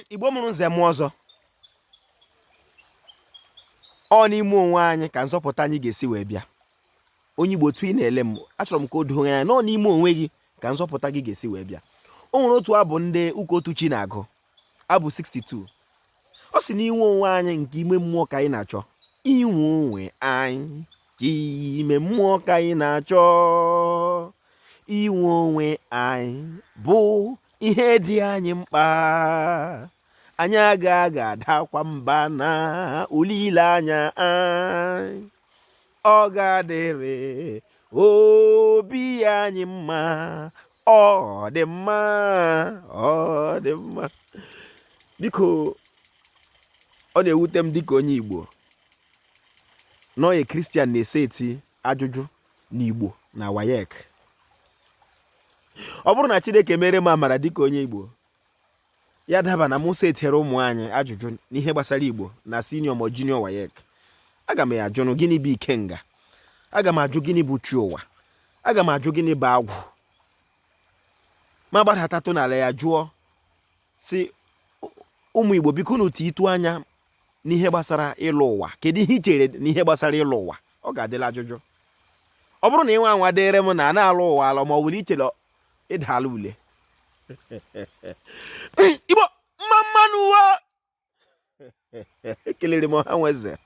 Igbo mụrụ nze mụọ ọzọ, ọ n'ime onwe anyị ka nzọpụta anyị ga-esi wee bịa. Onye Igbo, otu ị na-ele m, achọrọ m ka o doo anya na ọ n'ime onwe gị ka nzọpụta gị ga-esi wee bịa. O nwere otu abụ ndị ụka otu chi na-agụ, abụ 62. Ọ sị na inwe onwe anyị nke ime mmụọ ka anyị na-achọ. Inwe onwe anyị nke ime mmụọ ka anyị na-achọ. Inwe onwe anyị bụ ihe dị anyị mkpa. Anyị agaghị adakwa mba na olileanya anyị. Ọ ga-adịrị obi anyị mma. Ọ dị mma, ọ dị mma. Biko, ọ na-ewute m dịka onye Igbo na onye Christian na-eseti ajụjụ n'Igbo na WAEC. Ọ bụrụ na Chineke mere m amara dịka onye Igbo, ya daba na mụ setere ụmụ anyị ajụjụ n'ihe gbasara Igbo na senior ma junior WAEC, aga m ajụnụ gịnị bụ ikenga, aga m ajụ gịnị bụ chi ụwa, aga m ajụ gịnị bụ agwụ, ma gbadatatụ n'ala ya jụọ sị ụmụ Igbo, biko unu titụ anya n'ihe gbasara ịlụ ụwa, kedu ihe i chere n'ihe gbasara ịlụ ụwa? Ọ ga-adịla ajụjụ. Ọ bụrụ na ị nwa anwa dịrị m na a na-alụ ụwa alụ, ma ọ bụ na i chere ịdala ule. Igbo mma mma nụ o. Ekelere m ọha nwe eze,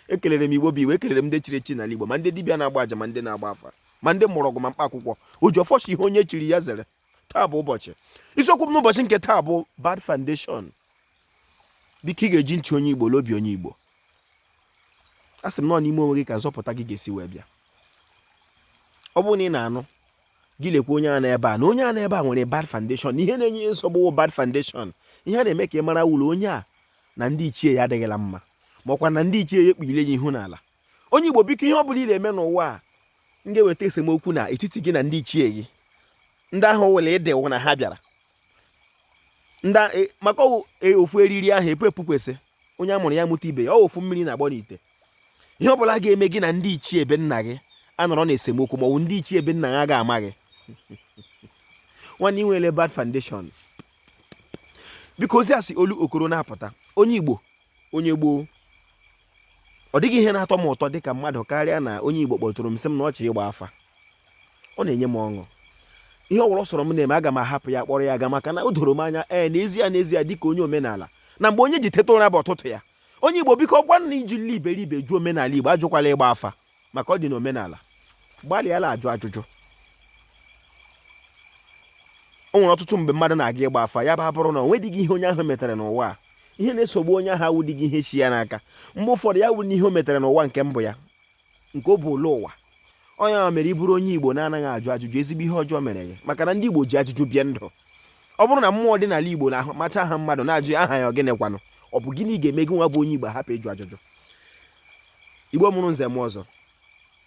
ekelere m Igbo bụ Igbo, ekelere m ndị chiri echi n'ala Igbo, ma ndị dibịa na-agba aja, ma ndị na-agba afa, ma ndị mgbọrọgwụ, ma mkpa akwụkwọ. Oji ọfọ sị ihe onye chiri ya zere. Taa bụ ụbọchị. Isiokwu m n'ụbọchị nke taa bụ bad foundation. Biko, ị ga-eji ntị onye Igbo l'obi onye Igbo. A sị m na ọ n'ime onwe gị ka nzọpụta gị ga-esi wee bịa. Ọ bụrụ na ị na-anụ gị, lekwa onye a n'ebe a na onye a n'ebe a nwere bad foundation, ihe na-enye ya nsogbu bad foundation. Ihe a na-eme ka ị mara wụrụ onye a na ndị ichie ya adịghịla mma, ma ọkwa na ndị ichie ya ekpughile ya ihu n'ala. Onye Igbo, biko, ihe ọ bụla ị na-eme n'ụwa a m ga-eweta esemokwu na etiti gị na ndị ichie gị, ndị ahụ were ịdị wụ na ha bịara ndị maka ofu eriri ahụ epu epu kwesị onye a mụrụ ya mụta ibe ya, ọ ofu mmiri na-agbọ n'ite. Ihe ọbụla ga-eme gị na ndị ichie ebe nna gị anọrọ na esemokwu, ma ọ bụ ndị ichie ebe nna ya ga-ama gị, nwanne, ị nwere bad foundation. Biko, ozi a si olu okoro na-apụta. Onye Igbo, onye gboo, ọ dịghị ihe na-atọ m ụtọ dịka mmadụ karịa na onye Igbo kpọtụrụ m sị m na ọ chọ ịgba afa. Ọ na-enye m ọṅụ. Ihe ọbụla ọ sọrọ m na-eme, aga m ahapụ ya, kpọrọ ya aga, maka na o doro m anya, ee, n'ezie n'ezie, dịka onye omenala, na mgbe onye ji teta ụra bụ ụtụtụ ya. Onye Igbo, biko, gwa na ijula iberibe jụ omenala Igbo, ajụkwala ịgba afa, maka ọ dị n'omenala. Gbalịala ajụ ajụjụ. O nwere ọtụtụ mgbe mmadụ na-aga ịgba afa, ya bụ abụrụ na o nwedịghị ihe onye ahụ metere n'ụwa a. Ihe na-esogbu onye ahụ awụdịghị ihe si ya n'aka. Mgbe ụfọdụ ya wụ n'ihe o metere n'ụwa nke mbụ ya, nke o bụ ụlọ ụwa. Onye ahụ mere ịbụrụ onye Igbo na-anaghị ajụ ajụjụ, ezigbo ihe ọjọọ mere gị, maka na ndị Igbo ji ajụjụ bie ndụ. Ọ bụrụ na mmụọ dị n'ala Igbo na macha aha mmadụ na-ajụ aha ya, gịnị kwanụ? Ọ bụ gịnị ga-eme gị nwa bụ onye Igbo hapụ ịjụ ajụjụ? Igbo mụrụ nze mụọ ọzọ,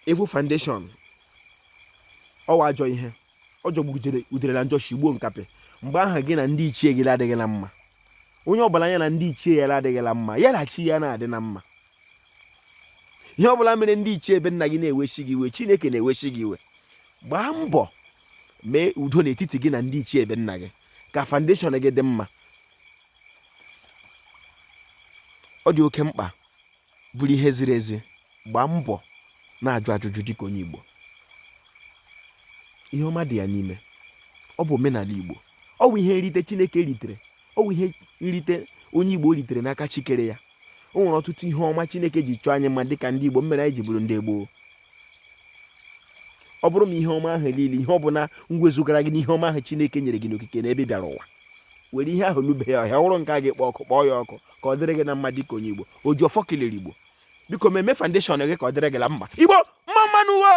evil foundation, ọwa ajọ ihe ọ jọgburu udere na njọ shigbuo nkapị. Mgbe ahụ gị na ndị ichie gị adịghị na mma. Onye ọbụla ya na ndị ichie ya adịghịla mma, ya na chi ya na-adị na mma. Ihe ọbụla mere ndị ichie ebe nna gị na-ewechi gị iwe, Chineke na-ewechi gị iwe. Gbaa mbọ mee udo n'etiti gị na ndị ichie ebe nna gị ka foundation gị dị mma. Ọ dị oke mkpa, bụrụ ihe ziri ezi. Gbaa mbọ na-ajụ ajụjụ dịka onye Igbo. Ihe ọma dị ya n'ime. Ọ bụ omenala Igbo, ọ bụ ihe nrite Chineke ritere, ọ bụ ihe nrite onye Igbo ritere n'aka Chi kere ya. O nwere ọtụtụ ihe ọma Chineke ji chọọ anyị mma dịka ndị Igbo mere anyị ji bụrụ ndị gboo. Ọ bụrụ ma ihe ọma ahụ niile, ihe ọ bụla ngwezugara gị n'ihe ọma ahụ Chineke nyere gị n'okike n'ebe ị bịara ụwa, were ihe ahụ lube ya ọhịa. Wụrụ nke a ga-ekpo ọkụ, kpọọ ya ọkụ ka ọ dịrị gị na mma dịka onye Igbo. Oji ọfọ kelere Igbo. Biko, meme foundation gị ka ọ dịrị gị na mma. Igbo mma mma nụ o.